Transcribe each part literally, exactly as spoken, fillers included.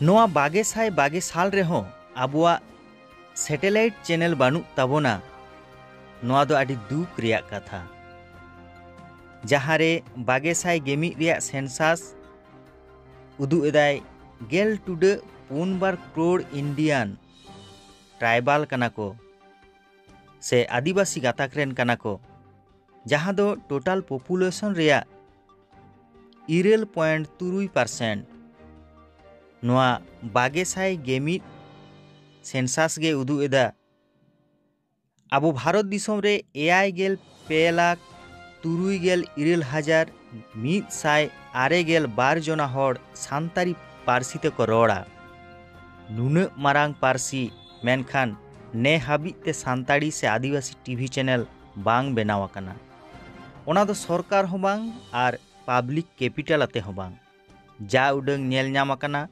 ᱱᱚᱣᱟ ᱵᱟᱜᱮ ᱥᱟᱭ ᱵᱟᱜᱮ ᱥᱟᱞ ᱨᱮᱦᱚᱸ ᱟᱵᱚᱣᱟᱜ ᱥᱮᱴᱮᱞᱟᱭᱤᱴ ᱪᱮᱱᱮᱞ ᱵᱟᱹᱱᱩᱜ ᱛᱟᱵᱚᱱᱟ, ᱱᱚᱣᱟ ᱫᱚ ᱟᱹᱰᱤ ᱫᱩᱠ ᱨᱮᱭᱟᱜ ᱠᱟᱛᱷᱟ᱾ ᱡᱟᱦᱟᱸ ᱨᱮ ᱵᱟᱜᱮ ᱥᱟᱭ ᱜᱮᱢᱤᱫ ᱨᱮᱭᱟᱜ ᱥᱮᱱᱥᱟᱥ ᱩᱫᱩᱜ ᱮᱫᱟᱭ, ᱜᱮᱞ ᱴᱩᱰᱟᱹᱜ ᱯᱩᱱ ᱵᱟᱨ ᱠᱨᱳᱲ ᱤᱱᱰᱤᱭᱟᱱ ᱴᱨᱟᱭᱵᱟᱞ ᱠᱟᱱᱟ ᱠᱚ ᱥᱮ ᱟᱹᱫᱤᱵᱟᱹᱥᱤ ᱜᱟᱛᱟᱠ ᱨᱮᱱ ᱠᱟᱱᱟ ᱠᱚ, ᱡᱟᱦᱟᱸ ᱫᱚ ᱴᱳᱴᱟᱞ ᱯᱚᱯᱩᱞᱮᱥᱚᱱ ᱨᱮᱭᱟᱜ ᱤᱨᱟᱹᱞ ᱯᱚᱭᱮᱱᱴ ᱛᱩᱨᱩᱭ ᱯᱟᱨᱥᱮᱱᱴ᱾ ᱱᱚᱣᱟ ᱵᱟᱜᱮ ᱥᱟᱭ ᱜᱮᱢᱤᱫ ᱥᱮᱱᱥᱟᱥ ᱜᱮ ᱩᱫᱩᱜ ᱮᱫᱟ, ᱟᱵᱚ ᱵᱷᱟᱨᱚᱛ ᱫᱤᱥᱚᱢ ᱨᱮ ᱮᱭᱟᱭ ᱜᱮᱞ ᱯᱮ ᱞᱟᱠᱷ ᱛᱩᱨᱩᱭ ᱜᱮᱞ ᱤᱨᱟᱹᱞ ᱦᱟᱡᱟᱨ ᱢᱤᱫ ᱥᱟᱭ ᱟᱨᱮ ᱜᱮᱞ ᱵᱟᱨ ᱡᱚᱱᱟ ᱦᱚᱲ ᱥᱟᱱᱛᱟᱲᱤ ᱯᱟᱹᱨᱥᱤ ᱛᱮᱠᱚ ᱨᱚᱲᱟ᱾ ᱱᱩᱱᱟᱹᱜ ᱢᱟᱨᱟᱝ ᱯᱟᱹᱨᱥᱤ, ᱢᱮᱱᱠᱷᱟᱱ ᱱᱮ ᱦᱟᱹᱵᱤᱡ ᱛᱮ ᱥᱟᱱᱛᱟᱲᱤ ᱥᱮ ᱟᱹᱫᱤᱵᱟᱹᱥᱤ ᱴᱤᱵᱷᱤ ᱪᱮᱱᱮᱞ ᱵᱟᱝ ᱵᱮᱱᱟᱣ ᱟᱠᱟᱱᱟ᱾ ᱚᱱᱟ ᱫᱚ ᱥᱚᱨᱠᱟᱨ ᱦᱚᱸ ᱵᱟᱝ ᱟᱨ ᱯᱟᱵᱽᱞᱤᱠ ᱠᱮᱯᱤᱴᱟᱞ ᱟᱛᱮ ᱦᱚᱸ ᱵᱟᱝ᱾ ᱡᱟ ᱩᱰᱟᱹᱝ ᱧᱮᱞ ᱧᱟᱢ ᱟᱠᱟᱱᱟ,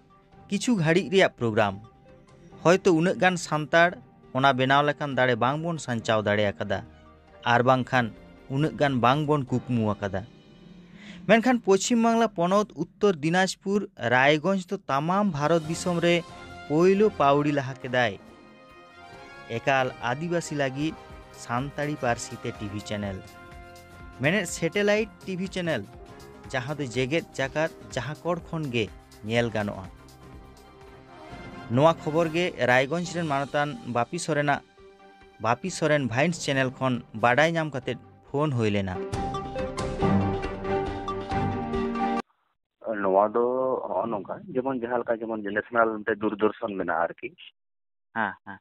ᱠᱤᱪᱷᱩ ᱜᱷᱟᱹᱲᱤᱡ ᱨᱮᱭᱟᱜ ᱯᱨᱳᱜᱨᱟᱢ᱾ ᱦᱚᱭᱛᱳ ᱩᱱᱟᱹᱜ ᱜᱟᱱ ᱥᱟᱱᱛᱟᱲ ᱚᱱᱟ ᱵᱮᱱᱟᱣ ᱞᱮᱠᱟᱱ ᱫᱟᱲᱮ ᱵᱟᱝ ᱵᱚᱱ ᱥᱟᱧᱪᱟᱣ ᱫᱟᱲᱮ ᱟᱠᱟᱫᱟ, ᱟᱨ ᱵᱟᱝᱠᱷᱟᱱ ᱩᱱᱟᱹᱜ ᱜᱟᱱ ᱵᱟᱝ ᱵᱚᱱ ᱠᱩᱠᱢᱩ ᱟᱠᱟᱫᱟ᱾ ᱢᱮᱱᱠᱷᱟᱱ ᱯᱚᱪᱷᱤᱢ ᱵᱟᱝᱞᱟ ᱯᱚᱱᱚᱛ ᱩᱛᱛᱚᱨ ᱫᱤᱱᱟᱡᱽᱯᱩᱨ ᱨᱟᱭᱜᱚᱸᱡᱽ ᱫᱚ ᱛᱟᱢᱟᱢ ᱵᱷᱟᱨᱚᱛ ᱫᱤᱥᱚᱢ ᱨᱮ ᱯᱳᱭᱞᱳ ᱯᱟᱹᱣᱲᱤ ᱞᱟᱦᱟ ᱠᱮᱫᱟᱭ ᱮᱠᱟᱞ ᱟᱹᱫᱤᱵᱟᱹᱥᱤ ᱞᱟᱹᱜᱤᱫ ᱥᱟᱱᱛᱟᱲᱤ ᱯᱟᱹᱨᱥᱤ ᱛᱮ ᱴᱤᱵᱷᱤ ᱪᱮᱱᱮᱞ, ᱢᱮᱱᱮᱫ ᱥᱮᱴᱮᱞᱟᱭᱤᱴ ᱴᱤᱵᱷᱤ ᱪᱮᱱᱮᱞ, ᱡᱟᱦᱟᱸ ᱫᱚ ᱡᱮᱜᱮᱛ ᱡᱟᱠᱟᱛ ᱡᱟᱦᱟᱸ ᱠᱚᱬ ᱠᱷᱚᱱ ᱜᱮ ᱧᱮᱞ ᱜᱟᱱᱚᱜᱼᱟ᱾ ᱱᱚᱣᱟ ᱠᱷᱚᱵᱚᱨ ᱜᱮ ᱨᱟᱭᱜᱚᱸᱡᱽ ᱨᱮᱱ ᱢᱟᱱᱚᱛᱟᱱ ᱵᱟᱯᱤ ᱥᱚᱨᱮᱱᱟᱜ, ᱵᱟᱯᱤ ᱥᱚᱨᱮᱱ ᱵᱷᱟᱭᱤᱱᱥ ᱪᱮᱱᱮᱞ ᱠᱷᱚᱱ ᱵᱟᱰᱟᱭ ᱧᱟᱢ ᱠᱟᱛᱮ ᱯᱷᱳᱱ ᱦᱩᱭ ᱞᱮᱱᱟ᱾ ᱱᱚᱣᱟ ᱫᱚ ᱦᱚᱸᱜᱼᱚ ᱱᱚᱝᱠᱟ, ᱡᱮᱢᱚᱱ ᱡᱟᱦᱟᱸ ᱞᱮᱠᱟ ᱡᱮᱢᱚᱱ ᱱᱮᱥᱱᱟᱞ ᱢᱤᱫᱴᱮᱱ ᱫᱩᱨᱫᱚᱨᱥᱚᱱ ᱢᱮᱱᱟᱜᱼᱟ ᱟᱨᱠᱤ, ᱦᱮᱸ, ᱦᱮᱸ᱾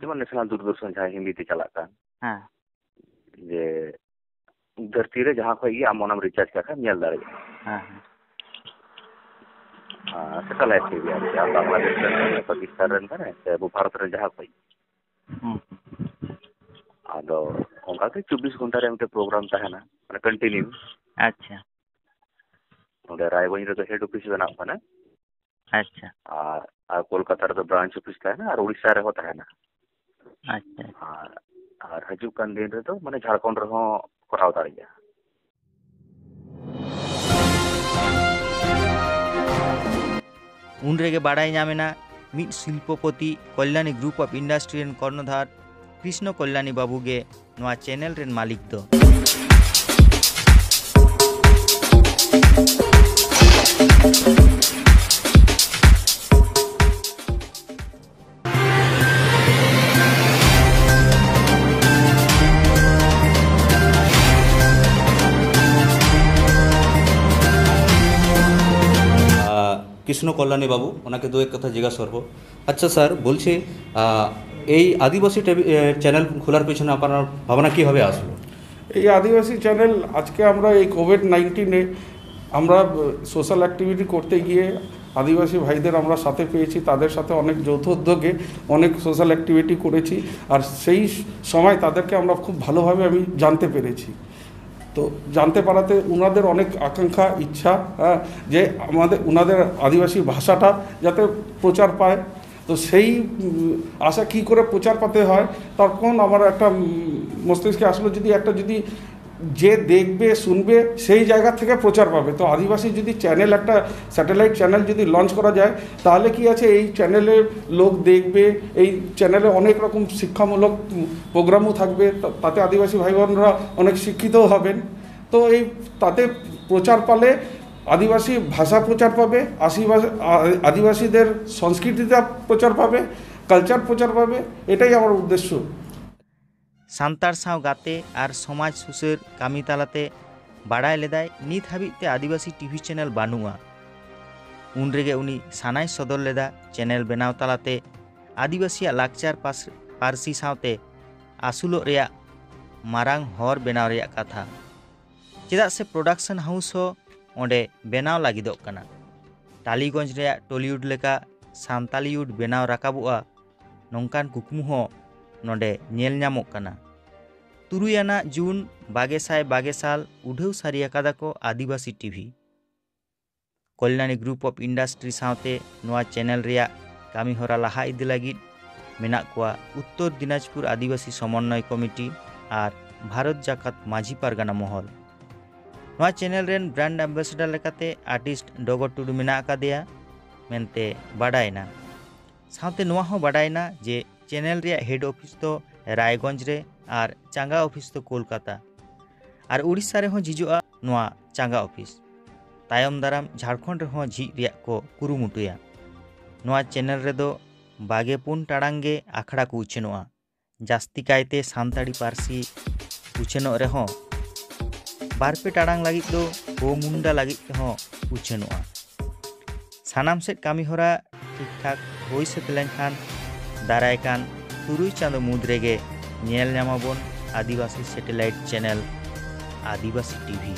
ᱡᱮᱢᱚᱱ ᱱᱮᱥᱱᱟᱞ ᱫᱩᱨᱫᱚᱨᱥᱚᱱ ᱡᱟᱦᱟᱸ ᱦᱤᱱᱫᱤ ᱛᱮ ᱪᱟᱞᱟᱜ ᱠᱟᱱ, ᱦᱮᱸ᱾ ᱡᱮ ᱫᱷᱟᱹᱨᱛᱤ ᱨᱮ ᱡᱟᱦᱟᱸ ᱠᱷᱚᱡ ᱜᱮ ᱟᱢ ᱚᱱᱟᱢ ᱨᱤᱪᱟᱨᱡᱽ ᱠᱟᱜ ᱠᱷᱟᱱ ᱧᱮᱞ ᱫᱟᱲᱮᱭᱟᱜᱼᱟ᱾ ᱦᱮᱸ, ᱦᱮᱸ᱾ ᱟᱨ ᱥᱮᱴᱮᱞᱟᱭᱤᱴ ᱴᱤᱵᱷᱤ ᱟᱨᱠᱤ, ᱟᱢ ᱵᱟᱝᱞᱟᱫᱮᱥ ᱨᱮᱱ ᱠᱟᱱᱟᱭ, ᱯᱟᱠᱤᱥᱛᱟᱱ ᱨᱮᱱ ᱠᱟᱱᱟᱭ, ᱥᱮ ᱟᱵᱚ ᱵᱷᱟᱨᱚᱛ ᱨᱮᱱ ᱡᱟᱦᱟᱸ ᱠᱷᱚᱡ᱾ ᱦᱩᱸ᱾ ᱟᱫᱚ ᱚᱱᱠᱟ ᱜᱮ ᱪᱚᱵᱵᱤᱥ ᱜᱷᱚᱱᱴᱟ ᱨᱮ ᱢᱤᱫᱴᱮᱡ ᱯᱨᱳᱜᱨᱟᱢ ᱛᱟᱦᱮᱱᱟ, ᱢᱟᱱᱮ ᱠᱚᱱᱴᱤᱱᱤᱭᱩ᱾ ᱟᱪᱪᱷᱟ᱾ ᱱᱚᱰᱮ ᱨᱟᱭᱜᱚᱸᱡᱽ ᱨᱮᱫᱚ ᱦᱮᱰ ᱚᱯᱷᱤᱥ ᱵᱮᱱᱟᱣ ᱠᱟᱱᱟ᱾ ᱟᱪᱪᱷᱟ᱾ ᱟᱨ, ᱟᱨ ᱠᱳᱞᱠᱟᱛᱟ ᱨᱮᱫᱚ ᱵᱨᱟᱱᱪ ᱚᱯᱷᱤᱥ ᱛᱟᱦᱮᱱᱟ ᱟᱨ ᱩᱲᱤᱥᱥᱟ ᱨᱮᱦᱚᱸ ᱛᱟᱦᱮᱱᱟ᱾ ᱟᱪᱪᱷᱟ᱾ ᱟᱨ, ᱟᱨ ᱦᱤᱡᱩᱜ ᱠᱟᱱ ᱫᱤᱱ ᱨᱮᱫᱚ ᱢᱟᱱᱮ ᱡᱷᱟᱲᱠᱷᱚᱸᱰ ᱨᱮᱦᱚᱸ ᱠᱚᱨᱟᱣ ᱫᱟᱲᱮᱭᱟᱜᱼᱟ᱾ ᱩᱱ ᱨᱮᱜᱮ ᱵᱟᱲᱟᱭ ᱧᱟᱢ ᱮᱱᱟ, ᱢᱤᱫ ᱥᱤᱞᱯᱚᱯᱚᱛᱤ ᱠᱚᱞᱭᱟᱱᱤ ᱜᱨᱩᱯ ᱚᱯᱷ ᱤᱱᱰᱟᱥᱴᱨᱤ ᱨᱮᱱ ᱠᱚᱨᱱᱚᱫᱷᱟᱨ ᱠᱨᱤᱥᱱᱚ ᱠᱚᱞᱭᱟᱱᱤ ᱵᱟᱹᱵᱩ ᱜᱮ ᱱᱚᱣᱟ ᱪᱮᱱᱮᱞ ᱨᱮᱱ ᱢᱟᱹᱞᱤᱠ ᱫᱚ᱾ আহ, কৃষ্ণ কল্যাণী বাবু, ওনাকে দু এক কথা জিজ্ঞাসা করবো। আচ্ছা স্যার, বলছি, আহ, এই আদিবাসী টেবি-, এ, চ্যানেল খোলার পিছনে আপনার ভাবনা কীভাবে আসলো? এই আদিবাসী চ্যানেল আজকে আমরা এই কোভিড নাইন্টিনে আমরা সোশ্যাল অ্যাক্টিভিটি করতে গিয়ে আদিবাসী ভাইদের আমরা সাথে পেয়েছি, তাদের সাথে অনেক যৌথ উদ্যোগে অনেক সোশ্যাল অ্যাক্টিভিটি করেছি। আর সেই সময় তাদেরকে আমরা খুব ভালোভাবে আমি জানতে পেরেছি। তো জানতে পারাতে ওনাদের অনেক আকাঙ্ক্ষা, ইচ্ছা, হ্যাঁ, যে আমাদের, ওনাদের আদিবাসী ভাষাটা যাতে প্রচার পায়। তো সেই, উম, আশা কী করে প্রচার পাতে হয়, তখন আমার একটা, উম, মস্তিষ্কে আসলো, যদি একটা, যদি যে দেখবে, শুনবে, সেই জায়গা থেকে প্রচার পাবে। তো আদিবাসী যদি চ্যানেল, একটা স্যাটেলাইট চ্যানেল যদি লঞ্চ করা যায়, তাহলে কি আছে, এই চ্যানেলে লোক দেখবে, এই চ্যানেলে অনেক রকম শিক্ষামূলক, উম, প্রোগ্রামও থাকবে, তা-, তাতে আদিবাসী ভাই বোনরা অনেক শিক্ষিতও হবেন। তো এই, তাতে প্রচার পালে আদিবাসী ভাষা প্রচার পাবে, আদিবাসী, আ-, আদিবাসীদের সংস্কৃতিটা প্রচার পাবে, কালচার প্রচার পাবে, এটাই আমার উদ্দেশ্য। ᱥᱟᱱᱛᱟᱲ ᱥᱟᱶ ᱜᱟᱛᱮ ᱟᱨ ᱥᱚᱢᱟᱡᱽ ᱥᱩᱥᱟᱹᱨ ᱠᱟᱹᱢᱤ ᱛᱟᱞᱟᱛᱮ ᱵᱟᱲᱟᱭ ᱞᱮᱫᱟᱭ, ᱱᱤᱛ ᱦᱟᱹᱵᱤᱡ ᱛᱮ ᱟᱹᱫᱤᱵᱟᱹᱥᱤ ᱴᱤᱵᱷᱤ ᱪᱮᱱᱮᱞ ᱵᱟᱹᱱᱩᱜᱼᱟ᱾ ᱩᱱ ᱨᱮᱜᱮ ᱩᱱᱤ ᱥᱟᱱᱟᱭ ᱥᱚᱫᱚᱨ ᱞᱮᱫᱟ, ᱪᱮᱱᱮᱞ ᱵᱮᱱᱟᱣ ᱛᱟᱞᱟᱛᱮ ᱟᱹᱫᱤᱵᱟᱹᱥᱤᱭᱟᱜ ᱞᱟᱠᱪᱟᱨ ᱯᱟᱥ-, ᱯᱟᱹᱨᱥᱤ ᱥᱟᱶᱛᱮ ᱟᱹᱥᱩᱞᱚᱜ ᱨᱮᱭᱟᱜ ᱢᱟᱨᱟᱝ ᱦᱚᱨ ᱵᱮᱱᱟᱣ ᱨᱮᱭᱟᱜ ᱠᱟᱛᱷᱟ᱾ ᱪᱮᱫᱟᱜ ᱥᱮ ᱯᱨᱚᱰᱟᱠᱥᱚᱱ ᱦᱟᱣᱩᱥ ᱦᱚᱸ ᱚᱸᱰᱮ ᱵᱮᱱᱟᱣ ᱞᱟᱹᱜᱤᱫᱚᱜ ᱠᱟᱱᱟ᱾ ᱴᱟᱞᱤᱜᱚᱸᱡᱽ ᱨᱮᱭᱟᱜ ᱴᱚᱞᱤᱣᱩᱰ ᱞᱮᱠᱟ ᱥᱟᱱᱛᱟᱞᱤᱣᱩᱰ ᱵᱮᱱᱟᱣ ᱨᱟᱠᱟᱵᱚᱜᱼᱟ, ᱱᱚᱝᱠᱟᱱ ᱠᱩᱠᱢᱩ ᱦᱚᱸ ᱱᱚᱰᱮ ᱧᱮᱞ ᱧᱟᱢᱚᱜ ᱠᱟᱱᱟ᱾ ᱛᱩᱨᱩᱭ ᱟᱱᱟᱜ ᱡᱩᱱ ᱵᱟᱜᱮ ᱥᱟᱭ ᱵᱟᱜᱮ ᱥᱟᱞ ᱩᱰᱷᱟᱹᱣ ᱥᱟᱹᱨᱤ ᱟᱠᱟᱫᱟ ᱠᱚ ᱟᱹᱫᱤᱵᱟᱹᱥᱤ ᱴᱤᱵᱷᱤ᱾ ᱠᱚᱞᱭᱟᱱᱤ ᱜᱨᱩᱯ ᱚᱯᱷ ᱤᱱᱰᱟᱥᱴᱨᱤ ᱥᱟᱶᱛᱮ ᱱᱚᱣᱟ ᱪᱮᱱᱮᱞ ᱨᱮᱭᱟᱜ ᱠᱟᱹᱢᱤ ᱦᱚᱨᱟ ᱞᱟᱦᱟ ᱤᱫᱤ ᱞᱟᱹᱜᱤᱫ ᱢᱮᱱᱟᱜ ᱠᱚᱣᱟ ᱩᱛᱛᱚᱨ ᱫᱤᱱᱟᱡᱽᱯᱩᱨ ᱟᱹᱫᱤᱵᱟᱹᱥᱤ ᱥᱚᱢᱚᱱᱱᱚᱭ ᱠᱚᱢᱤᱴᱤ ᱟᱨ ᱵᱷᱟᱨᱚᱛ ᱡᱟᱠᱟᱛ ᱢᱟᱹᱡᱷᱤ ᱯᱟᱨᱜᱟᱱᱟ ᱢᱚᱦᱚᱞ᱾ ᱱᱚᱣᱟ ᱪᱮᱱᱮᱞ ᱨᱮᱱ ᱵᱨᱟᱱᱰ ᱟᱢᱵᱟᱥᱮᱰᱟᱨ ᱞᱮᱠᱟᱛᱮ ᱟᱨᱴᱤᱥᱴ ᱰᱚᱜᱚᱨ ᱴᱩᱰᱩ ᱢᱮᱱᱟᱜ ᱟᱠᱟᱫᱮᱭᱟ᱾ ᱢᱮᱱᱛᱮ ᱵᱟᱰᱟᱭᱮᱱᱟ᱾ ᱥᱟᱶᱛᱮ ᱱᱚᱣᱟ ᱦᱚᱸ ᱵᱟᱰᱟᱭᱮᱱᱟ ᱡᱮ ᱪᱮᱱᱮᱞ ᱨᱮᱭᱟᱜ ᱦᱮᱰ ᱚᱯᱷᱤᱥ ᱫᱚ ᱨᱟᱭᱜᱚᱸᱡᱽ ᱨᱮ ᱟᱨ ᱪᱟᱸᱜᱟ ᱚᱯᱷᱤᱥ ᱫᱚ ᱠᱳᱞᱠᱟᱛᱟ᱾ ᱟᱨ ᱩᱲᱤᱥᱥᱟ ᱨᱮᱦᱚᱸ ᱡᱷᱤᱡᱚᱜᱼᱟ ᱱᱚᱣᱟ ᱪᱟᱸᱜᱟ ᱚᱯᱷᱤᱥ᱾ ᱛᱟᱭᱚᱢ ᱫᱟᱨᱟᱢ ᱡᱷᱟᱲᱠᱷᱚᱸᱰ ᱨᱮᱦᱚᱸ ᱡᱷᱤᱡ ᱨᱮᱭᱟᱜ ᱠᱚ ᱠᱩᱨᱩᱢᱩᱴᱩᱭᱟ᱾ ᱱᱚᱣᱟ ᱪᱮᱱᱮᱞ ᱨᱮᱫᱚ ᱵᱟᱜᱮ ᱯᱩᱱ ᱴᱟᱲᱟᱝ ᱜᱮ ᱟᱠᱷᱲᱟ ᱠᱚ ᱩᱪᱷᱟᱹᱱᱚᱜᱼᱟ᱾ ᱡᱟᱹᱥᱛᱤ ᱠᱟᱭᱛᱮ ᱥᱟᱱᱛᱟᱲᱤ ᱯᱟᱹᱨᱥᱤ ᱩᱪᱷᱟᱹᱱᱚᱜ ᱨᱮᱦᱚᱸ ᱵᱟᱨᱯᱮ ᱴᱟᱲᱟᱝ ᱞᱟᱹᱜᱤᱫ ᱫᱚ ᱦᱳ ᱢᱩᱱᱰᱟ ᱞᱟᱹᱜᱤᱫ ᱛᱮᱦᱚᱸ ᱩᱪᱷᱟᱹᱱᱚᱜᱼᱟ᱾ ᱥᱟᱱᱟᱢ ᱥᱮᱫ ᱠᱟᱹᱢᱤᱦᱚᱨᱟ ᱴᱷᱤᱠ ᱴᱷᱟᱠ ᱦᱩᱭ ᱥᱟᱹᱛ ᱞᱮᱱᱠᱷᱟᱱ ᱫᱟᱨᱟᱭ ᱠᱟᱱ ᱛᱩᱨᱩᱭ ᱪᱟᱸᱫᱚ ᱢᱩᱫᱽ ᱨᱮᱜᱮ ᱧᱮᱞ ᱧᱟᱢᱟᱵᱚᱱ ᱟᱹᱫᱤᱵᱟᱹᱥᱤ ᱥᱮᱴᱮᱞᱟᱭᱤᱴ ᱪᱮᱱᱮᱞ ᱟᱹᱫᱤᱵᱟᱹᱥᱤ ᱴᱤᱵᱷᱤ᱾